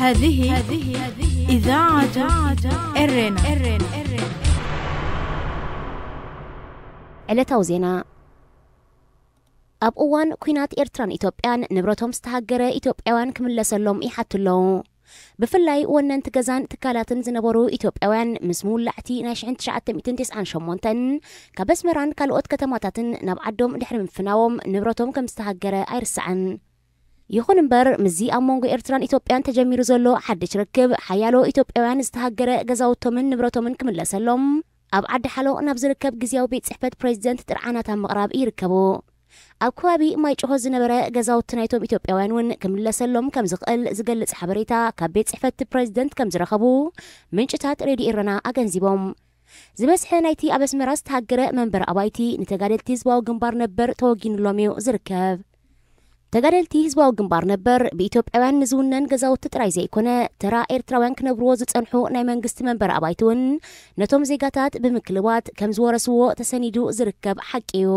هذه إذاعة إرينا. ዕለታዊ ዜና። ኣብ እዋን ኲናት ኤርትራን ኢትዮጵያን ንብረቶም ዝተሃገረ ኢትዮጵያውያን ክምለሰሎም ይሓቱ ኣለዉ። ብፍላይ ወነንቲ ገዛን ትካላትን ዝነበሩ ኢትዮጵያውያን ምስ ምውላዕቲ ናይ ሽሕን ትሽዓተ ሚእትን ተስዓን ሸሞንተን ካብ ኣስመራን ካልኦት ከተማታትን ናብ ዓዶም ድሕሪ ምፍናዎም ንብረቶም ከም ዝተሃገረ ኣይርሳዕን። ይኹን እምበር፣ ምስዚ ኣብ መንጎ ኤርትራን ኢትዮጵያን ተጀሚሩ ዘሎ ሓድሽ ርክብ፣ ሓያሎ ኢትዮጵያውያን ዝተሃገረ ገዛውቶምን ንብረቶምን ክምለሰሎም ኣብ ዓዲ ሓሎ ናብ ዝርከብ ግዝያዊ ቤት ጽሕፈት ፕሬዚደንት ጥርዓናት ኣብ ምቕራብ ይርከቡ። ኣብ ከባቢ ማይ ጭሆ ዝነበረ ገዛውቲ ናይቶም ኢትዮጵያውያን እውን ክምለሰሎም ከም ዝኽእል ዝገልጽ ሓበሬታ ካብ ቤት ጽሕፈት ፕሬዚደንት ከም ዝረኸቡ ምንጭታት ሬድዮ ኤረና ኣገንዚቦም። ዝበዝሐ ናይቲ ኣብ ኣስመራ ዝተሃገረ መንበሪ ኣባይቲ ንተጋደልቲ ህዝባዊ ግንባር ነበር ተወጊኑሎም እዩ ዝርከብ። ተጋደልቲ ህዝባዊ ግንባር ነበር ብኢትዮጵያውያን ንዝውነን ገዛውቲ ጥራይ ዘይኮነ፣ ተራ ኤርትራውያን ክነብርዎ ዝጸንሑ ናይ መንግስቲ መንበሪ ኣባይቲ እውን ነቶም ዜጋታት ብምክልባት ከም ዝወረስዎ ተሰኒዱ ዝርከብ ሓቂ እዩ።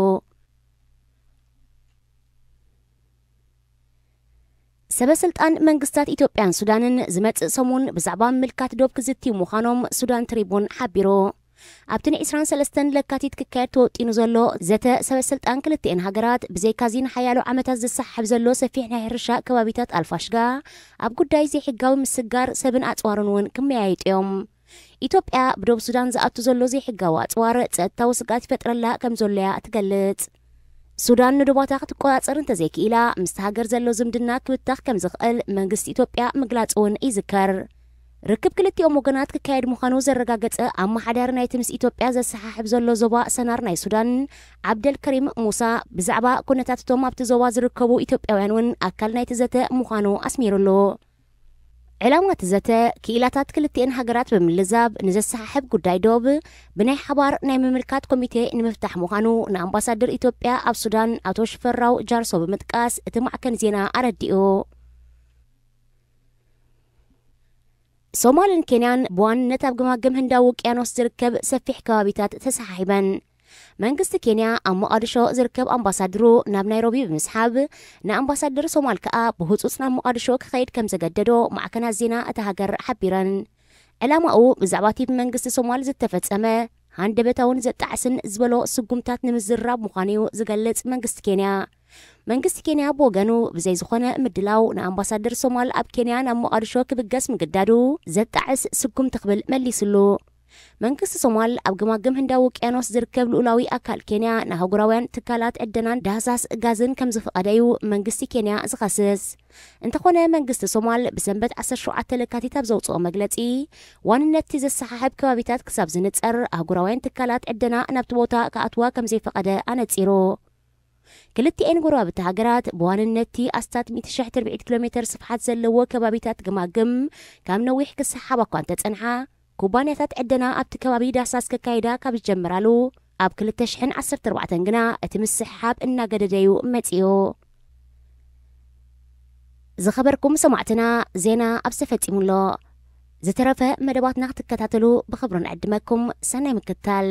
ሰበ ስልጣን መንግስታት ኢትዮጵያን ሱዳንን ዝመጽእ ሰሙን ብዛዕባ ምምልካት ዶብ ክዝትዩ ምዃኖም ሱዳን ትሪቡን ሓቢሩ። ኣብቲ ን ዕስራን ሰለስተን ለካቲት ክካየድ ተወጢኑ ዘሎ ዘተ ሰበ ስልጣን ክልቲኤን ሃገራት፣ ብዘይካዚ ንሓያሎ ዓመታት ዝሰሓብ ዘሎ ሰፊሕ ናይ ሕርሻ ከባቢታት ኣልፋሽጋ ኣብ ጉዳይ ዘይሕጋዊ ምስጋር ሰብን ኣጽዋርን እውን ክመያየጡ እዮም። ኢትዮጵያ ብዶብ ሱዳን ዝኣቱ ዘሎ ዘይሕጋዊ ኣጽዋር ጸጥታዊ ስግኣት ይፈጥረላ ከም ዘሎ እያ ትገልጽ። ሱዳን ንዶባታ ክትቆጻጸር እንተዘይክኢላ፣ ምስቲ ሃገር ዘሎ ዝምድና ክብተኽ ከም ዝኽእል መንግስቲ ኢትዮጵያ ምግላጹ እውን ይዝከር። ርክብ ክልቲኦም ወገናት ክካየድ ምዃኑ ዘረጋገጸ ኣመሓዳሪ ናይቲ ምስ ኢትዮጵያ ዘሰሓሕብ ዘሎ ዞባ ሰናር ናይ ሱዳን፣ ዓብደል ከሪም ሙሳ፣ ብዛዕባ ኩነታት እቶም ኣብቲ ዞባ ዝርከቡ ኢትዮጵያውያን እውን ኣካል ናይቲ ዘተ ምዃኑ ኣስሚሩሉ። ዕላማ እቲ ዘተ፣ ክኢላታት ክልቲኤን ሃገራት ብምልዛብ ንዘሰሓሕብ ጉዳይ ዶብ ብናይ ሓባር ናይ ምምልካት ኮሚቴ ንምፍታሕ ምዃኑ ንኣምባሳደር ኢትዮጵያ ኣብ ሱዳን ኣቶ ሽፈራው ጃርሶ ብምጥቃስ እቲ ማዕከን ዜና ኣረዲኡ። ሶማልን ኬንያን ብዋንነት ኣብ ገማግም ህንዳዊ ውቅያኖስ ዝርከብ ሰፊሕ ከባቢታት ተሰሓሒበን። መንግስቲ ኬንያ ኣብ ሞቓድሾ ዝርከብ ኣምባሳደሩ ናብ ናይሮቢ ብምስሓብ፣ ንኣምባሳደር ሶማል ከኣ ብህጹጽ ናብ ሞቓድሾ ክኸይድ ከም ዘገደዶ ማዕከናት ዜና እታ ሃገር ሓቢረን። ዕላማኡ ብዛዕባ እቲ ብመንግስቲ ሶማል ዝተፈጸመ ሃንደበታውን ዘጣዕስን ዝበሎ ስጉምታት ንምዝርራብ ምዃኑ እዩ ዝገልጽ መንግስቲ ኬንያ። መንግስቲ ኬንያ ብወገኑ፣ ብዘይ ዝኾነ ምድላው ንኣምባሳደር ሶማል ኣብ ኬንያ ናብ ሞቓድሾ ክብገስ ምግዳዱ ዘጣዕስ ስጉምቲ ክብል መሊስሉ። መንግስቲ ሶማል ኣብ ገማግም ህንዳዊ ውቅያኖስ ዝርከብ ልኡላዊ ኣካል ኬንያ ንኣህጉራውያን ትካላት ዕደናን ዳህሳስ ጋዝን ከም ዝፈቐደ እዩ መንግስቲ ኬንያ ዝኸስስ። እንተኾነ መንግስቲ ሶማል ብሰንበት ዓሰርተ ሸውዓተ ለካቲት ኣብ ዘውፅኦ መግለፂ፣ ዋንነትቲ ዘሰሓሕብ ከባቢታት ክሳብ ዝንፀር ኣህጉራውያን ትካላት ዕደና ናብቲ ቦታ ክኣትዋ ከም ዘይፈቐደ ኣነፂሩ። ክልቲኤን ጎረባብቲ ሃገራት ብዋንነትቲ ኣስታት ሚእቲ ሺሕ ትርብዒት ኪሎ ሜተር ስፍሓት ዘለዎ ከባቢታት ገማግም ካብ ነዊሕ ክሰሓባ እኳ እንተጸንሓ፣ ኩባንያታት ዕደና ኣብቲ ከባቢ ዳህሳስ ከካይዳ ካብ ዝጀምራሉ ኣብ ክልተ ሽሕን ዓሰርተ ኣርባዕተን ግና እቲ ምስሕሓብ እናገደደዩ መጺኡ። ዝኸበርኩም ሰማዕትና፣ ዜና ኣብ ዝተፈጺሙ ኣሎ። ዝተረፈ መደባትና ክትከታተሉ ብኽብሪ ንዕድመኩም። ሰናይ ምክታል።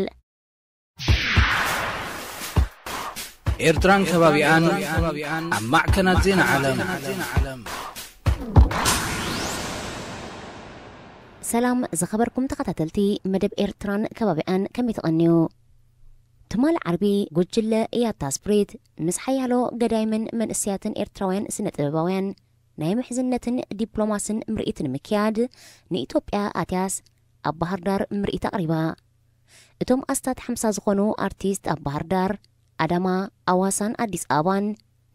ኤርትራን ከባቢኣን ኣብ ማዕከናት ዜና ዓለም። ሰላም ዝኸበርኩም ተኸታተልቲ መደብ ኤርትራን ከባቢኣን ከመይ ትቐንዩ? ትማል ዓርቢ ጉጅለ ያታ ስፕሪት ምስ ሓያሎ ገዳይምን መንእሰያትን ኤርትራውያን ስነ ጥበባውያን ናይ ምሕዝነትን ዲፕሎማስን ምርኢት ንምክያድ ንኢትዮጵያ ኣትያስ ኣብ ባህር ዳር ምርኢት ኣቕሪባ። እቶም ኣስታት ሓምሳ ዝኾኑ ኣርቲስት ኣብ ባህር ዳር፣ ኣዳማ፣ ኣዋሳን ኣዲስ ኣበባን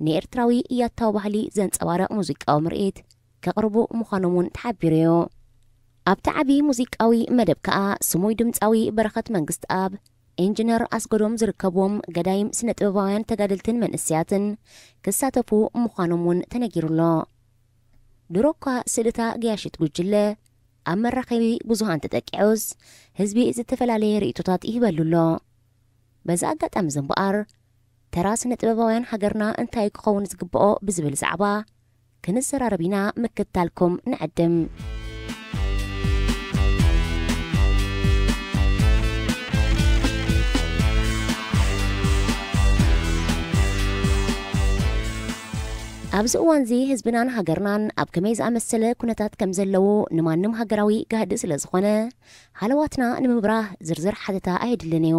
ንኤርትራዊ ያታዊ ባህሊ ዘንጸባርቕ ሙዚቃዊ ምርኢት ከቕርቡ ምዃኖም እውን ተሓቢሩ እዩ። ኣብቲ ዓቢ ሙዚቃዊ መደብ ከኣ ስሙይ ድምጻዊ በረኸት መንግስትኣብ፣ ኢንጂነር ኣስገዶም ዝርከብዎም ገዳይም ስነ ጥበባውያን ተጋደልትን መንእሰያትን ክሳተፉ ምዃኖም እውን ተነጊሩ ኣሎ። ድሮ እኳ ስእልታ ገያሽት ጉጅለ ኣብ መራኸቢ ብዙሃን ተጠቂዑስ ህዝቢ ዝተፈላለየ ርእይቶታት ይህበሉ ኣሎ። በዚ ኣጋጣሚ እዚ እምበኣር ተራ ስነ ጥበባውያን ሃገርና እንታይ ክኸውን ዝግብኦ ብዝብል ዛዕባ ክንዘራረብ ኢና ምክትታልኩም ንዕድም። ኣብዚ እዋንዚ ህዝብናን ሃገርናን ኣብ ከመይ ዝኣመሰለ ኩነታት ከም ዘለዉ ንማንም ሃገራዊ ጋህዲ ስለ ዝኾነ፣ ሃለዋትና ንምብራህ ዝርዝር ሓተታ ኣየድልን እዩ።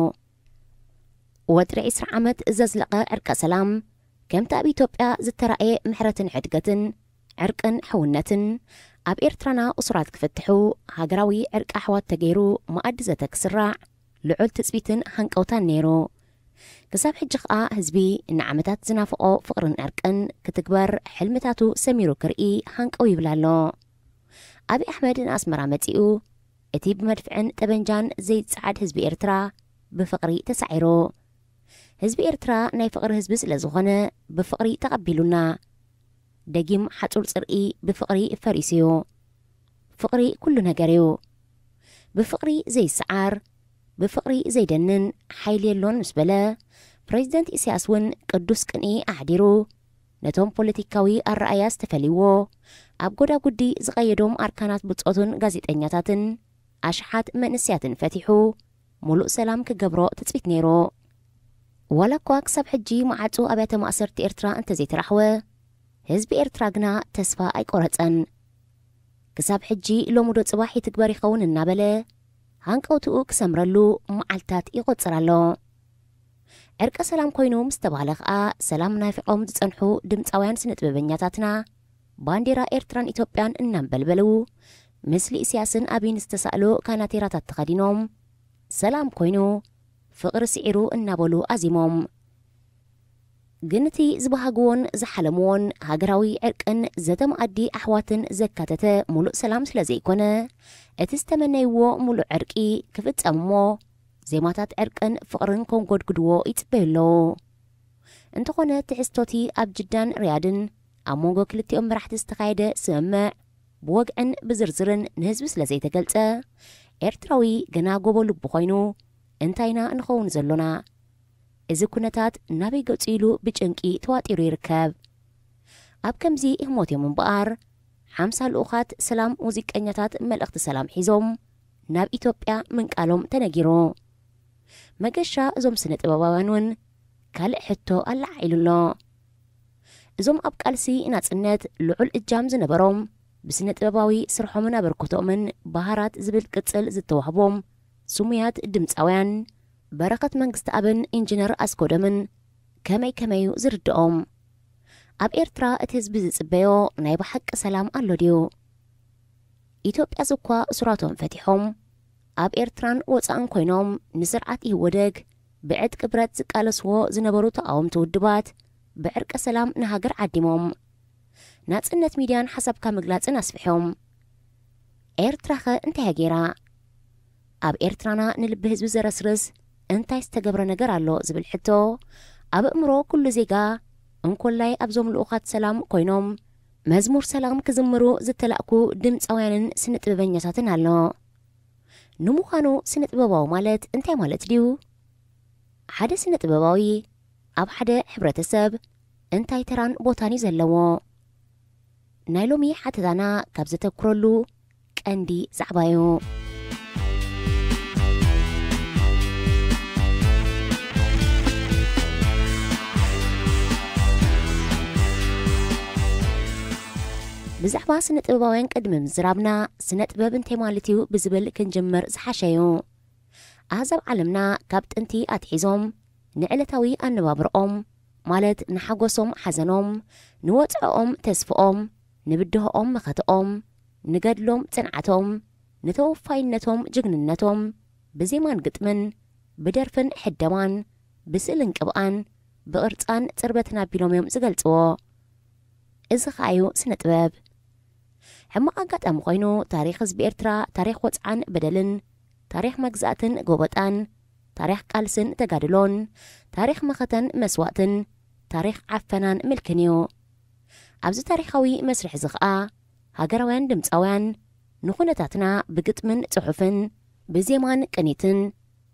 ወጥሪ ዕስራ ዓመት ዘዝለቐ ዕርቀ ሰላም፣ ከምቲ ኣብ ኢትዮጵያ ዝተራእየ ምሕረትን ሕድገትን፣ ዕርቅን ሕውነትን፣ ኣብ ኤርትራና እሱራት ክፍትሑ፣ ሃገራዊ ዕርቂ ኣሕዋት ተገይሩ፣ መኣዲ ዘተ ክስራዕ፣ ልዑል ትጽቢትን ሃንቀውታን ነይሩ። ክሳብ ሕጂ ኸኣ ህዝቢ ንዓመታት ዝናፍቖ ፍቕርን ዕርቅን ክትግበር ሕልምታቱ ሰሚሩ ክርኢ ሃንቀው ይብል ኣሎ። ኣብይ ኣሕመድ ንኣስመራ መጺኡ፣ እቲ ብመድፍዕን ጠበንጃን ዘይጸዓድ ህዝቢ ኤርትራ ብፍቕሪ ተሳዒሩ። ህዝቢ ኤርትራ ናይ ፍቕሪ ህዝቢ ስለ ዝኾነ ብፍቕሪ ተቐቢሉና። ደጊም ሓጹር ጽርኢ ብፍቕሪ ፈሪሱ እዩ። ፍቕሪ ኩሉ ነገር እዩ። ብፍቕሪ ዘይሰዓር፣ ብፍቕሪ ዘይደንን ሓይሊ የሎን ምስ በለ፣ ፕሬዚደንት ኢሳያስ እውን ቅዱስ ቅንኢ ኣሕዲሩ፣ ነቶም ፖለቲካዊ ኣረኣእያ ዝተፈልይዎ፣ ኣብ ጎዳጉዲ ዝቐየዶም ኣርካናት ብጾቱን ጋዜጠኛታትን ኣሽሓት መንእሰያትን ፈቲሑ፣ ሙሉእ ሰላም ክገብሮ ትጽቢት ነይሩ። ዋላ እኳ ክሳብ ሕጂ መዓጹ ኣብያተ ማእሰርቲ ኤርትራ እንተዘይተራሕወ፣ ህዝቢ ኤርትራ ግና ተስፋ ኣይቆረጸን። ክሳብ ሕጂ ሎሚ ዶ ጽባሕ ይትግበር ይኸውን እናበለ፣ ሃንቀውትኡ ክሰምረሉ መዓልታት ይቖጽር ኣሎ። ዕርቀ ሰላም ኮይኑ ምስ ተባህለ ኸኣ፣ ሰላም ናፊቖም ዝጸንሑ ድምጻውያን ስነ ጥበበኛታትና፣ ባንዴራ ኤርትራን ኢትዮጵያን እናንበልበሉ፣ ምስሊ ኢሳያስን ኣብይን ዝተሳእሉ ካናቴራታት ተኸዲኖም፣ ሰላም ኮይኑ፣ ፍቕሪ ስዒሩ እናበሉ ኣዚሞም። ግን እቲ ዝበሃግዎን ዝሓለምዎን ሃገራዊ ዕርቅን ዘተ መኣዲ ኣሕዋትን ዘካተተ ሙሉእ ሰላም ስለ ዘይኮነ፣ እቲ ዝተመነይዎ ሙሉእ ዕርቂ ክፍጸም እሞ፣ ዜማታት ዕርቅን ፍቕርን ከንጎድጉድዎ ይጽበዩ ኣለዉ። እንተኾነ፣ ትሕዝቶቲ ኣብ ጅዳን ሪያድን ኣብ መንጎ ክልቲኦም መራሕቲ ዝተኻየደ ስምምዕ፣ ብወግዕን ብዝርዝርን ንህዝቢ ስለ ዘይተገልጸ፣ ኤርትራዊ ገና ጎቦ ልቡ ኮይኑ፣ እንታይ ኢና ንኸውን ዘሎና? እዚ ኩነታት ናበይ ገጹ ኢሉ ብጭንቂ ተዋጢሩ ይርከብ። ኣብ ከምዚ ህሞት እዮም እምበኣር፣ ሓምሳ ልኡኻት ሰላም ሙዚቀኛታት መልእኽቲ ሰላም ሒዞም ናብ ኢትዮጵያ ምንቃሎም ተነጊሩ። መገሻ እዞም ስነ ጥበባውያን እውን ካልእ ሕቶ ኣለዓዒሉ ኣሎ። እዞም ኣብ ቃልሲ ናጽነት ልዑል እጃም ዝነበሮም፣ ብስነ ጥበባዊ ስርሖምን ኣበርክቶኦምን ባህራት ዝብል ቅጽል ዝተዋህቦም ስሙያት ድምጻውያን፣ በረኸት መንግስተኣብን ኢንጂነር ኣስጎዶምን ከመይ ከመዩ ዝርድኦም? ኣብ ኤርትራ እቲ ህዝቢ ዝጽበዮ ናይ ብሓቂ ሰላም ኣሎ ድዩ? ኢትዮጵያስ እኳ እሱራቶም ፈቲሖም፣ ኣብ ኤርትራን ወጻእን ኮይኖም ንስርዓት ኢህወደግ ብዕጥቂ ብረት ዝቃለስዎ ዝነበሩ ተቓወምቲ ውድባት ብዕርቀ ሰላም ንሃገር ዓዲሞም፣ ናጽነት ሚድያን ሓሳብካ ምግላጽን ኣስፊሖም። ኤርትራኸ እንታይ እያ ገይራ? ኣብ ኤርትራና ንልቢ ህዝቢ ዘረስርስ እንታይ ዝተገብረ ነገር ኣሎ ዝብል ሕቶ ኣብ ኣእምሮ ኩሉ ዜጋ፣ እንኮላይ ኣብዞም ልኡኻት ሰላም ኮይኖም መዝሙር ሰላም ክዝምሩ ዝተላእኩ ድምጻውያንን ስነ ጥበበኛታትን ኣሎ። ንምዃኑ ስነ ጥበባዊ ማለት እንታይ ማለት ድዩ? ሓደ ስነ ጥበባዊ ኣብ ሓደ ሕብረተሰብ እንታይ ተራን ቦታን እዩ ዘለዎ? ናይ ሎሚ ሓተታና ካብ ዘተኩረሉ ቀንዲ ዛዕባ እዩ። ብዛዕባ ስነ ጥበባውያን ቅድሚ ምዝራብና፣ ስነ ጥበብ እንታይ ማለት እዩ ብዝብል ክንጅምር ዝሓሸ እዩ። ኣህዛብ ዓለምና ካብ ጥንቲ ኣትሒዞም ንዕለታዊ ኣነባብርኦም፣ ማለት ንሓጎሶም ሓዘኖም፣ ንወጽዖኦም ተስፍኦም፣ ንብድሆኦም መኸተኦም፣ ንገድሎም ጽንዓቶም፣ ንተወፋይነቶም ጅግንነቶም፣ ብዜማን ግጥምን፣ ብደርፍን ሕደማን፣ ብስእልን ቅብኣን፣ ብቕርጻን ጽርበትን ኣቢሎም እዮም ዝገልጽዎ። እዚ ኸኣ እዩ ስነ ጥበብ። ሕማቕ ኣጋጣሚ ኮይኑ፣ ታሪኽ ህዝቢ ኤርትራ፣ ታሪኽ ወጽዓን በደልን፣ ታሪኽ መግዛእትን ጎበጣን፣ ታሪኽ ቃልስን ተጋድሎን፣ ታሪኽ መኸተን መስዋእትን፣ ታሪኽ ዓፈናን ምልክን እዩ። ኣብዚ ታሪኻዊ መስርሕ እዚ ኸኣ፣ ሃገራውያን ድምጻውያን ንኹነታትና ብግጥምን ጽሑፍን፣ ብዜማን ቅኒትን፣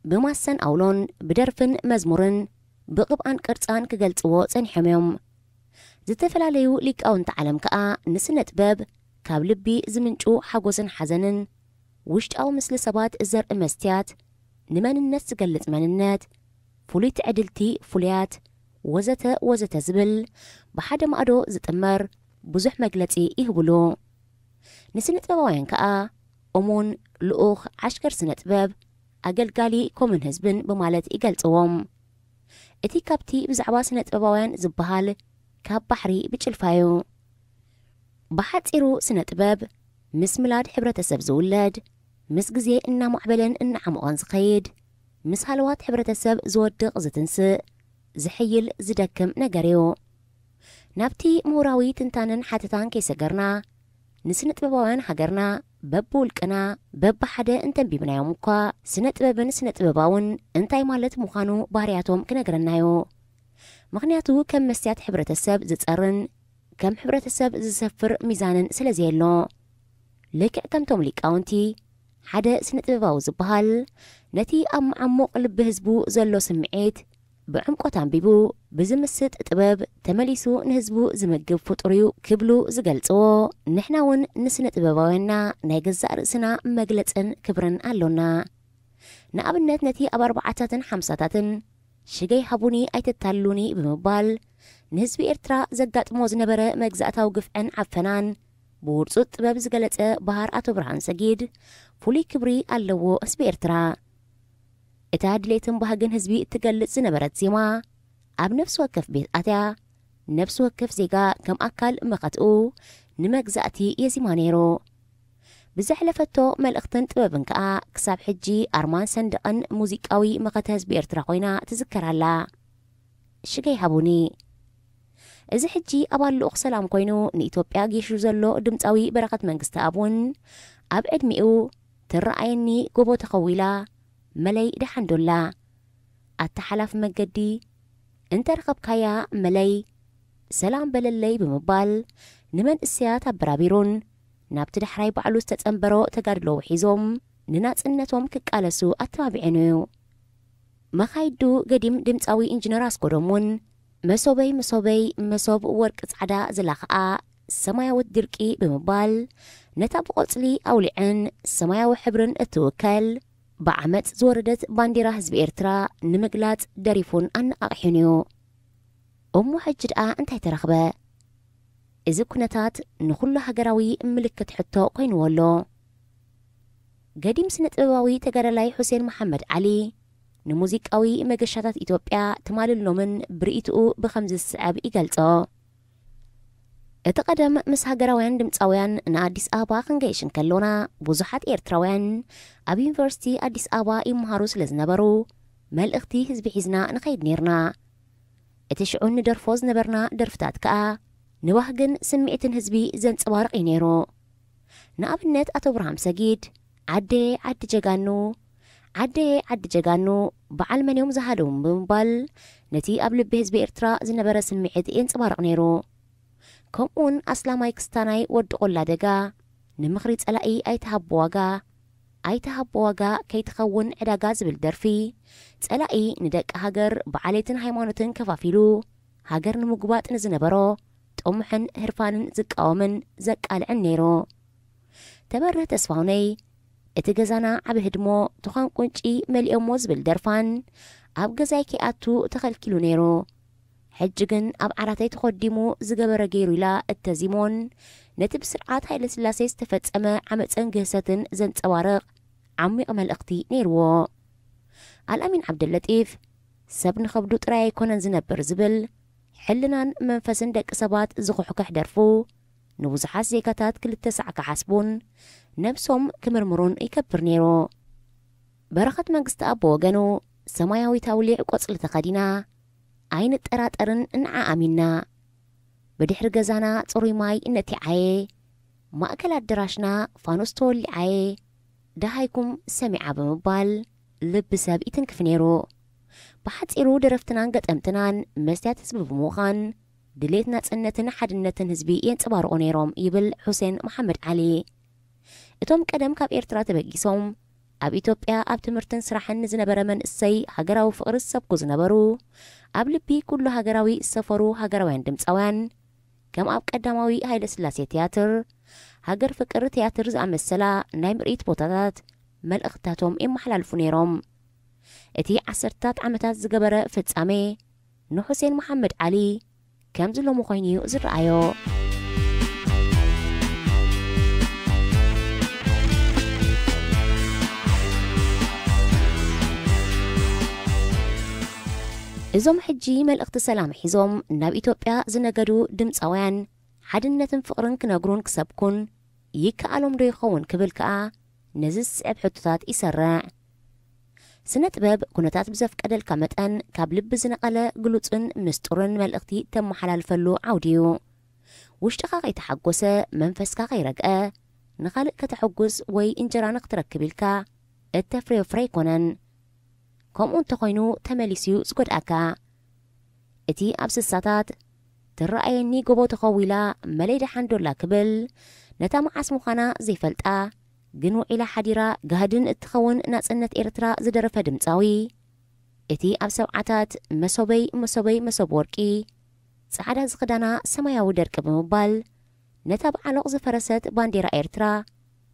ብማሰን ኣውሎን፣ ብደርፍን መዝሙርን፣ ብቕብኣን ቅርጻን ክገልጽዎ ጸኒሖም እዮም። ዝተፈላለዩ ሊቃውንቲ ዓለም ከኣ ንስነ ጥበብ ካብ ልቢ ዝምንጩ ሓጎስን ሓዘንን፣ ውሽጣዊ ምስሊ ሰባት ዘርኢ መስትያት፣ ንመንነት ዝገልጽ መንነት፣ ፍሉይ ትዕድልቲ ፍሉያት፣ ወዘተ ወዘተ ዝብል ብሓደ ማእዶ ዝጥመር ብዙሕ መግለጺ ይህብሉ። ንስነ ጥበባውያን ከኣ እሙን፣ ልኡኽ፣ ዓሽከር ስነ ጥበብ፣ ኣገልጋሊ ኮምን ህዝብን ብማለት ይገልጽዎም። እቲ ካብቲ ብዛዕባ ስነ ጥበባውያን ዝበሃል ካብ ባሕሪ ብጭልፋ እዩ። ብሓጺሩ ስነ ጥበብ ምስ ምላድ ሕብረተሰብ ዝውለድ፣ ምስ ግዜ እናማዕበለን እናዓሞቐን ዝኸይድ፣ ምስ ሃለዋት ሕብረተሰብ ዝወድቕ ዝትንስእ፣ ዝሕይል ዝደክም ነገር እዩ። ናብቲ ምሁራዊ ትንታነን ሓተታን ከይሰገርና፣ ንስነ ጥበባውያን ሃገርና በብውልቅና በብሓደ እንተንቢብናዮም እኳ፣ ስነ ጥበብን ስነ ጥበባውን እንታይ ማለት ምዃኑ ባህርያቶም ክነግረናዮ። ምኽንያቱ ከም መስትያት ሕብረተሰብ ዝጸርን ከም ሕብረተሰብ ዝሰፍር ሚዛንን ስለ ዘየሎ። ልክዕ ከምቶም ሊቃውንቲ፣ ሓደ ስነ ጥበባዊ ዝበሃል ነቲ ኣብ መዓሙቕ ልቢ ህዝቡ ዘሎ ስምዒት ብዕምቆት ኣንቢቡ ብዝምስጥ ጥበብ ተመሊሱ ንህዝቡ ዝምግብ ፍጡር እዩ ክብሉ ዝገልጽዎ፣ ንሕና እውን ንስነ ጥበባውያንና ናይ ገዛእ ርእስና መግለጽን ክብርን ኣሎና። ንኣብነት ነቲ ኣብ ኣርባዓታትን ሓምሳታትን ሽገይ ሃቡኒ ኣይተታልሉኒ ብምባል ንህዝቢ ኤርትራ ዘጋጥሞ ዝነበረ መግዛእታዊ ግፍዕን ዓፈናን ብውርጹጥ ጥበብ ዝገለጸ በሃር ኣቶ ብርሃን ሰጊድ ፍሉይ ክብሪ ኣለዎ ህዝቢ ኤርትራ። እታ ድሌትን ባህግን ህዝቢ እትገልጽ ዝነበረት ዜማ ኣብ ነፍሲ ወከፍ ቤት ኣትያ፣ ነፍሲ ወከፍ ዜጋ ከም ኣካል መኸትኡ ንመግዛእቲ የዚማ ነይሩ። ብዘሕለፈቶ መልእኽትን ጥበብን ከኣ ክሳብ ሕጂ ኣርማን ሰንደቕን ሙዚቃዊ መኸተ ህዝቢ ኤርትራ ኮይና ትዝከር ኣላ። ሽገይ ሃቡኒ። እዚ ሕጂ ኣባል ልኡኽ ሰላም ኮይኑ ንኢትዮጵያ ጌሹ ዘሎ ድምጻዊ በረኸት መንግስተኣብ እውን ኣብ ዕድሚኡ ትረኣየኒ ጎቦ ተኸዊላ መለይ ደሓን ዶላ ኣታ ሓላፍ መገዲ እንተ ረኸብካያ መለይ ሰላም በለለይ ብምባል ንመንእሰያት ኣበራቢሩን ናብቲ ዳሕራይ ባዕሉ ዝተጸንበሮ ተጋድሎ ውሒዞም ንናጽነቶም ክቃለሱ ኣተባቢዑን እዩ። መኻይዱ ገዲም ድምጻዊ ኢንጂነር ኣስጎዶም እውን መሶበይ መሶበይ መሶብ ወርቂ ጻዕዳ ዝላኽኣ ሰማያዊት ድርቂ ብምባል ነታ ብቆጽሊ ኣውሊዕን ሰማያዊ ሕብርን እትውከል ብዓመጽ ዝወረደት ባንዲራ ህዝቢ ኤርትራ ንምግላጽ ደሪፉን ኣነቓቒሑን እዩ። እሞ ሕጂ ደኣ እንታይ ተረኽበ? እዚ ኩነታት ንኹሉ ሃገራዊ ምልክት ሕቶ ኮይንዎ ኣሎ። ገዲም ስነ ጥበባዊ ተጋዳላይ ሑሴን መሓመድ ዓሊ ንሙዚቃዊ መገሻታት ኢትዮጵያ ትማልን ሎምን ብርእይትኡ ብኸምዚ ዝስዕብ ይገልጾ። እቲ ቀደም ምስ ሃገራውያን ድምጻውያን ንኣዲስ ኣበባ ክንገይሽ እንከሎና ብዙሓት ኤርትራውያን ኣብ ዩኒቨርሲቲ ኣዲስ ኣበባ ይመሃሩ ስለ ዝነበሩ መልእኽቲ ህዝቢ ሒዝና ንኸይድ ኔርና። እቲ ሽዑ ንደርፎ ዝነበርና ደርፍታት ከኣ ንባህግን ስምዒትን ህዝቢ ዘንጸባርቕ እዩ ነይሩ። ንኣብነት ኣቶ ኣብርሃም ሰጊድ ዓደየ ዓዲ ጀጋኑ፣ ዓደየ ዓዲ ጀጋኑ በዓል መን እዮም ዝሃደሙ ብምባል ነቲ ኣብ ልቢ ህዝቢ ኤርትራ ዝነበረ ስምዒት የንጸባርቕ ነይሩ። ከምኡውን ኣስላማይ ክስታናይ ወዲ ቆላ ደጋ ንምኽሪ ጸላኢ ኣይትሃቦ ዋጋ ኣይትሃቦ ዋጋ ከይትኸውን ዕዳጋ ዝብል ደርፊ ጸላኢ ንደቂ ሃገር ብዓሌትን ሃይማኖትን ከፋፊሉ ሃገር ንምጉባጥ ንዝነበሮ ጥሙሕን ህርፋንን ዝቃወምን ዘቃልዕን ነይሩ። ተበርህ ተስፋሁነይ እቲ ገዛና ዓቢ ህድሞ ትዃን ቁንጪ መሊኦሞ ዝብል ደርፋን ኣብ ገዛይ ከይኣቱ ተኸልኪሉ ነይሩ። ሕጂ ግን ኣብ ዓራተይ ተኾዲሙ ዝገበረ ገይሩ ኢላ እተዚሞን ነቲ ብስርዓት ሃይለ ስላሴ ዝተፈጸመ ዓመጽን ግህሰትን ዘንጸባርቕ ዓሚቕ መልእኽቲ ነይርዎ። ኣልኣሚን ዓብደለጢፍ ሰብ ንኸብዱ ጥራይ ኣይኮነን ዝነብር ዝብል ሕልናን መንፈስን ደቂ ሰባት ዝኹሕኩሕ ደርፉ ንብዙሓት ዜጋታት ክልተ ሳዕ ክሓስቡን ነብሶም ክምርምሩን ይገብር ነይሩ። በረኸት መንግስቲ ኣብ ወገኑ ሰማያዊት ኣውሊዕ ቆጽሊ ተኸዲና ኣይንጠራጠርን ንዓ ኣሚንና። ብድሕሪ ገዛና ጽሩይ ማይ ነቲዓየ፣ ማእከል ኣደራሽና ፋኑስ ተወሊዓየ፣ ደሃይኩም ሰሚዓ ብምባል ልቢ ሰብ ይትንክፍ ነይሩ። ብሓጺሩ ደረፍትናን ገጠምትናን መስትያት ህዝቢ ብምዃን ድሌት ናጽነትን ሓድነትን ህዝቢ የንጸባርቑ ነይሮም ይብል ሑሴን መሓመድ ዓሊ። እቶም ቀደም ካብ ኤርትራ ተበጊሶም ኣብ ኢትዮጵያ ኣብ ትምህርትን ስራሕን ንዝነበረ መንእሰይ ሃገራዊ ፍቕሪ ዝሰብኩ ዝነበሩ ኣብ ልቢ ኩሉ ሃገራዊ ዝሰፈሩ ሃገራውያን ድምጻውያን ከም ኣብ ቀዳማዊ ሃይለ ስላሴ ትያትር ሃገር ፍቅር ትያትር ዝኣመሰላ ናይ ምርኢት ቦታታት መልእኽትታቶም የመሓላልፉ ነይሮም። እቲ ዓሰርታት ዓመታት ዝገበረ ፍጻሜ ንሑሴን መሓመድ ዓሊ ከምዚ ሎሚ ኮይኑ እዩ ዝረኣዮ። እዞም ሕጂ መልእኽቲ ሰላም ሒዞም ናብ ኢትዮጵያ ዝነገዱ ድምፃውያን ሓድነትን ፍቕርን ክነግሩን ክሰብኩን ይከኣሎም ዶ ይኸውን ክብል ከኣ ነዚ ዝስዕብ ሕቶታት ይሰርዕ። ስነ ጥበብ ኩነታት ብዘፍቀደልካ መጠን ካብ ልቢ ዝነቐለ ግሉጽን ምስጢርን መልእኽቲ ተመሓላልፈሉ ዓውዲ እዩ። ውሽጥኻ ከይተሓጎሰ መንፈስካ ከይረግአ ንኻልእ ከተሐጉስ ወይ እንጀራ ንክትረክብ ኢልካ እተፍርዮ ፍረ ኣይኮነን። ከምኡ እንተኾይኑ ተመሊሱ እዩ ዝጎድኣካ። እቲ ኣብ ስሳታት ትረኣየኒ ጎቦ ተኸዊላ መለይ ደሓን ዶላ ክብል ነታ መዓስ ምዃና ዘይፈልጣ ግን ውዒላ ሓዲራ ጋህድን እትኸውን ናጽነት ኤርትራ ዝደረፈ ድምጻዊ፣ እቲ ኣብ ሰብዓታት መሶበይ መሶበይ መሶብ ወርቂ ጻዕዳ ዝኽዳና ሰማያዊ ደርቂ ብምባል ነታ ብዓሎቕ ዝፈረሰት ባንዴራ ኤርትራ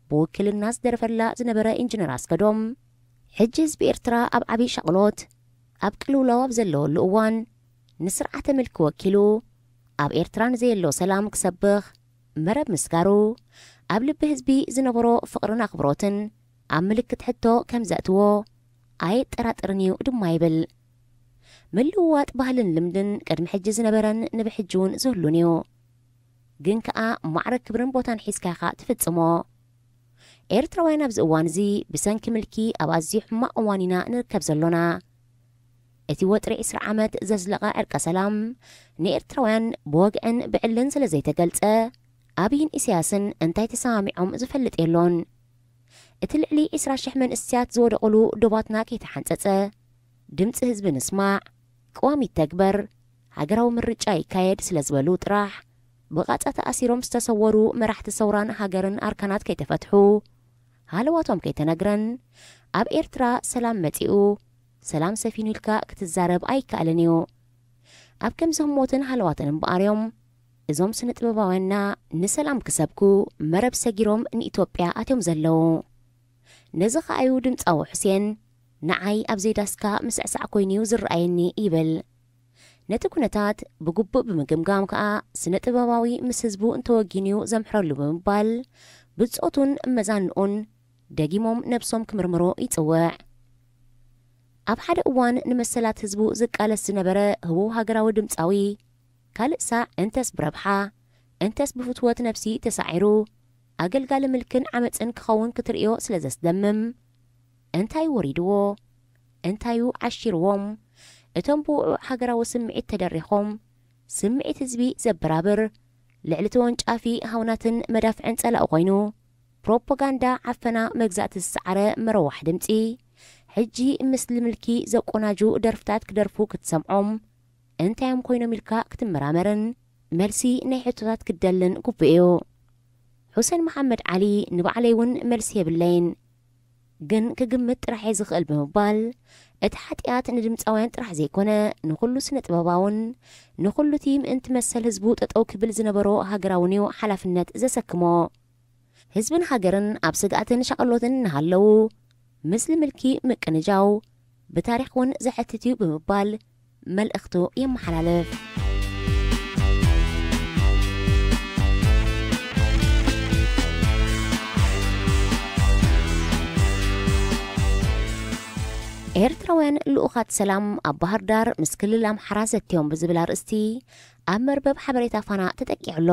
ብውክልና ዝደረፈላ ዝነበረ ኢንጂነር ኣስገዶም፣ ሕጂ ህዝቢ ኤርትራ ኣብ ዓብዪ ሻቕሎት ኣብ ቅልውላው ኣብ ዘለወሉ እዋን ንስርዓተ ምልኪ ወኪሉ ኣብ ኤርትራ ንዘየሎ ሰላም ክሰብኽ መረብ ምስጋሩ ኣብ ልቢ ህዝቢ ዝነበሮ ፍቕርን ኣኽብሮትን ኣብ ምልክት ሕቶ ከም ዘእትዎ ኣየጠራጥርን እዩ ድማ ይብል። ምልውዋጥ ባህልን ልምድን ቅድሚ ሕጂ ዝነበረን ንብሕጂ እውን ዝህሉን እዩ። ግን ከኣ ማዕረ ክብርን ቦታን ሒዝካ ኢኻ ትፍጽሞ። ኤርትራውያን ኣብዚ እዋን እዚ ብሰንኪ ምልኪ ኣብ ኣዝዩ ሕማቕ እዋን ኢና ንርከብ ዘሎና። እቲ ወጥሪ ዕስራ ዓመት ዘዝለቐ ዕርቀ ሰላም ንኤርትራውያን ብወግዕን ብዕልን ስለ ዘይተገልጸ ኣብይን ኢሳያስን እንታይ ተሰማሚዖም ዝፈልጥ የሎን። እቲ ልዕሊ ዕስራ ሽሕ መንእሰያት ዝወደቑሉ ዶባትና ከይተሓንጸጸ ድምጺ ህዝቢ ንስማዕ፣ ቅዋም ይተግበር፣ ሃገራዊ ምርጫ ይካየድ ስለ ዝበሉ ጥራሕ ብቓጻ ተኣሲሮም ዝተሰወሩ መራሕቲ ሰውራን ሃገርን ኣርካናት ከይተፈትሑ፣ ሃለዋቶም ከይተነግረን ኣብ ኤርትራ ሰላም መጺኡ ሰላም ሰፊኑ ኢልካ ክትዛረብ ኣይከኣልን እዩ። ኣብ ከምዚ ህሞትን ሃለዋትን እምበኣር እዮም እዞም ስነ ጥበባውያንና ንሰላም ክሰብኩ መረብ ሰጊሮም ንኢትዮጵያ ኣትዮም ዘለዉ። ነዚ ከኣዩ ድምጻዊ ሑሴን ንዓይ ኣብ ዘይዳስካ ምስዕሳዕ ኮይኑ እዩ ዝረኣየኒ ይብል። ነቲ ኩነታት ብግቡእ ብምግምጋም ከኣ ስነ ጥበባዊ ምስ ህዝቡ እንተወጊኑ እዩ ዘምሕረሉ ብምባል ብጾቱን መዛንኡን ደጊሞም ነብሶም ክምርምሩ ይጽውዕ። ኣብ ሓደ እዋን ንመሰላት ህዝቡ ዝቃለስ ዝነበረ ህቡብ ሃገራዊ ድምጻዊ ካልእ ሳዕ እንተስ ብረብሓ እንተስ ብፍትወት ነብሲ ተሳዒሩ ኣገልጋሊ ምልክን ዓመፅን ክኸውን ክትርእዮ ስለ ዘስደምም እንታይ ወሪድዎ? እንታዩ ዓሺርዎም? እቶም ብውዑዕ ሃገራዊ ስምዒት ተደሪኾም ስምዒት ህዝቢ ዘበራብር ልዕሊ ተወንጫፊ ሃውናትን መዳፍዕን ጸላኢ ኮይኑ ፕሮፓጋንዳ ዓፈና መግዛእቲ ዝሰዓረ መረዋሕ ድምጺ ሕጂ ምስሊ ምልኪ ዘቆናጁ ደርፍታት ክደርፉ ክትሰምዖም እንታይ እዮም ኮይኖም ኢልካ ክትመራመርን መልሲ ናይ ሕቶታት ክትደልን ግቡእ እዩ። ሑሰን መሓመድ ዓሊ ንባዕለይ እውን መልሲ የብለይን፣ ግን ክግምት ጥራሕ እየ ዝኽእል ብምባል እቲ ሓጢኣት ንድምፃውያን ጥራሕ ዘይኮነ ንኹሉ ስነ ጥበባውን ንኹሉ እቲ ምእንቲ መሰል ህዝቡ ጠጠው ክብል ዝነበሮ ሃገራውን እዩ ሓላፍነት ዘሰክሞ። ህዝብን ሃገርን ኣብ ስግኣትን ሻቕሎትን እናሃለዉ ምስሊ ምልኪ ምቅንጃው ብታሪኽ እውን ዘሐትት እዩ ብምባል መልእኽቱ የመሓላልፍ። ኤርትራውያን ልኡኻት ሰላም ኣብ ባህር ዳር ምስ ክልል ኣምሓራ ዘትዮም ብዝብል ኣርእስቲ ኣብ መርበብ ሓበሬታ ፋና ተጠቂዑ ኣሎ።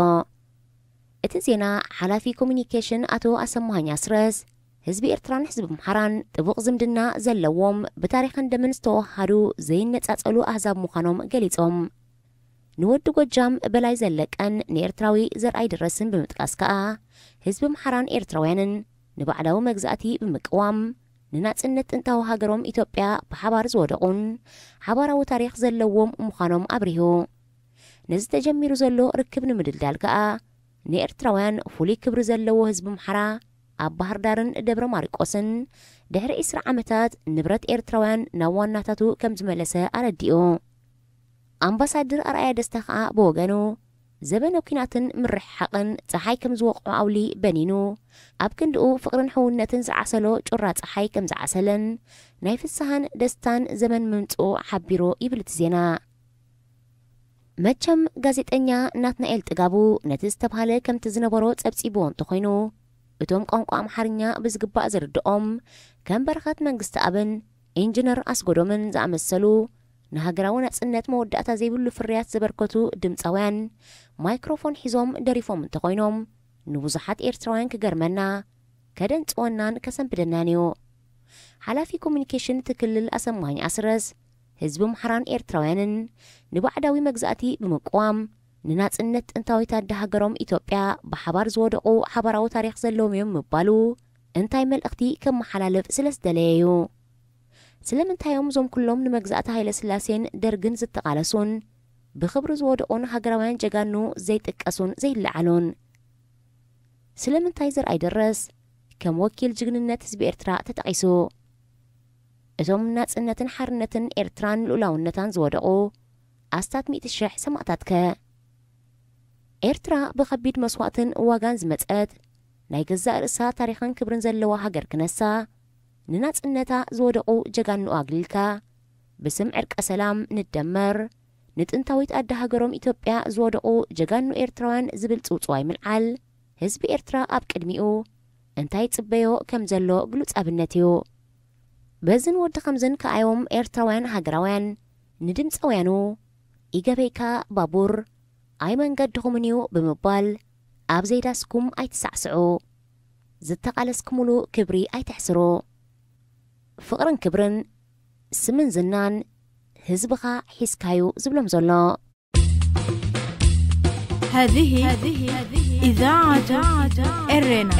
እቲ ዜና ሓላፊ ኮሚኒኬሽን ኣቶ ኣሰማሃኝ ኣስረስ ህዝቢ ኤርትራን ህዝቢ ኣምሓራን ጥቡቕ ዝምድና ዘለዎም ብታሪኽን ደምን ዝተወሃዱ ዘይነጻጸሉ ኣህዛብ ምዃኖም ገሊጾም። ንወዲ ጎጃም በላይ ዘለቀን ንኤርትራዊ ዘርኣይ ድረስን ብምጥቃስ ከኣ ህዝቢ ኣምሓራን ኤርትራውያንን ንባዕዳዊ መግዛእቲ ብምቅዋም ንናጽነት ጥንታዊ ሃገሮም ኢትዮጵያ ብሓባር ዝወደቑን ሓባራዊ ታሪኽ ዘለዎም ምዃኖም ኣብሪሁ። ነዚ ተጀሚሩ ዘሎ ርክብ ንምድልዳል ከኣ ንኤርትራውያን ፍሉይ ክብሪ ዘለዎ ህዝቢ ኣምሓራ ኣብ ባህር ዳርን ደብረ ማርቆስን ድሕሪ ዕስራ ዓመታት ንብረት ኤርትራውያን ናብ ዋናታቱ ከም ዝመለሰ ኣረዲኡ። ኣምባሳድር ኣርኣያ ደስታ ከኣ ብወገኑ ዘበነ ኲናትን ምርሕሓቕን ጸሓይ ከም ዝወቕዖ ኣውሊ በኒኑ ኣብ ክንድኡ ፍቕርን ሕውነትን ዝዓሰሎ ጩራ ጸሓይ ከም ዝዓሰለን ናይ ፍስሃን ደስታን ዘመን ምምጽኡ ሓቢሩ ይብል እቲ ዜና። መቸም ጋዜጠኛ ናትናኤል ጥጋቡ ነቲ ዝተባህለ ከምቲ ዝነበሮ ጸብጺብዎ እንተኾይኑ፣ እቶም ቋንቋ ኣምሓርኛ ብዝግባእ ዝርድኦም ከም በረኸት መንግስተኣብን ኢንጂነር ኣስጎዶምን ዝኣመሰሉ ንሃገራዊ ናጽነት መወዳእታ ዘይብሉ ፍርያት ዘበርከቱ ድምጻውያን ማይክሮፎን ሒዞም ደሪፎም እንተኾይኖም፣ ንብዙሓት ኤርትራውያን ክገርመና፣ ከደንጽወናን ከሰንብደናን እዩ። ሓላፊ ኮሙኒኬሽን እቲ ክልል ኣሰማኝ ኣስረስ፣ ህዝቢ ኣምሓራን ኤርትራውያንን ንባዕዳዊ መግዛእቲ ብምቅዋም ንናጽነት ጥንታዊት ኣደ ሃገሮም ኢትዮጵያ ብሓባር ዝወደቑ ሓባራዊ ታሪኽ ዘለዎም እዮም ምባሉ እንታይ መልእኽቲ ከመሓላልፍ ስለ ዝደለየ እዩ? ስለምንታይ እዮም እዞም ኩሎም ንመግዛእቲ ሃይለ ስላሴን ደርግን ዝተቓለሱን ብኽብሪ ዝወደቑን ሃገራውያን ጀጋኑ ዘይጥቀሱን ዘይለዓሉን? ስለምንታይ ዘርኣይ ደረስ ከም ወኪል ጅግንነት ህዝቢ ኤርትራ ተጠቒሱ? እቶም ናጽነትን ሓርነትን ኤርትራን ልኡላውነታን ዝወደቑ ኣስታት ሚእቲ ሽሕ ሰማእታትከ? ኤርትራ ብኸቢድ መስዋእትን ዋጋን ዝመጸት ናይ ገዛእ ርእሳ ታሪኽን ክብርን ዘለዋ ሃገር ክነሳ፣ ንናጽነታ ዝወደቑ ጀጋኑ ኣግሊልካ፣ ብስም ዕርቀ ሰላም ንደመር፣ ንጥንታዊት ኣደ ሃገሮም ኢትዮጵያ ዝወደቑ ጀጋኑ ኤርትራውያን ዝብል ጽውጽዋይ ምልዓል፣ ህዝቢ ኤርትራ ኣብ ቅድሚኡ እንታይ ይጽበዮ ከም ዘሎ ግሉጽ ኣብነት እዩ። በዝን ወዲ ኸምዝን ከኣዮም ኤርትራውያን ሃገራውያን ንድምጻውያኑ ኢገበይካ ባቡር ኣይ መንገድኹምን እዩ ብምባል ኣብ ዘይዳስኩም ኣይትሳዕስዑ። ዝተቓለስኩምሉ ክብሪ ኣይትሕስሩ። ፍቕርን ክብርን ስምን ዝናን ህዝብኻ ሒዝካዩ ዝብሎም ዘሎ። هذه إذاعة إرينا.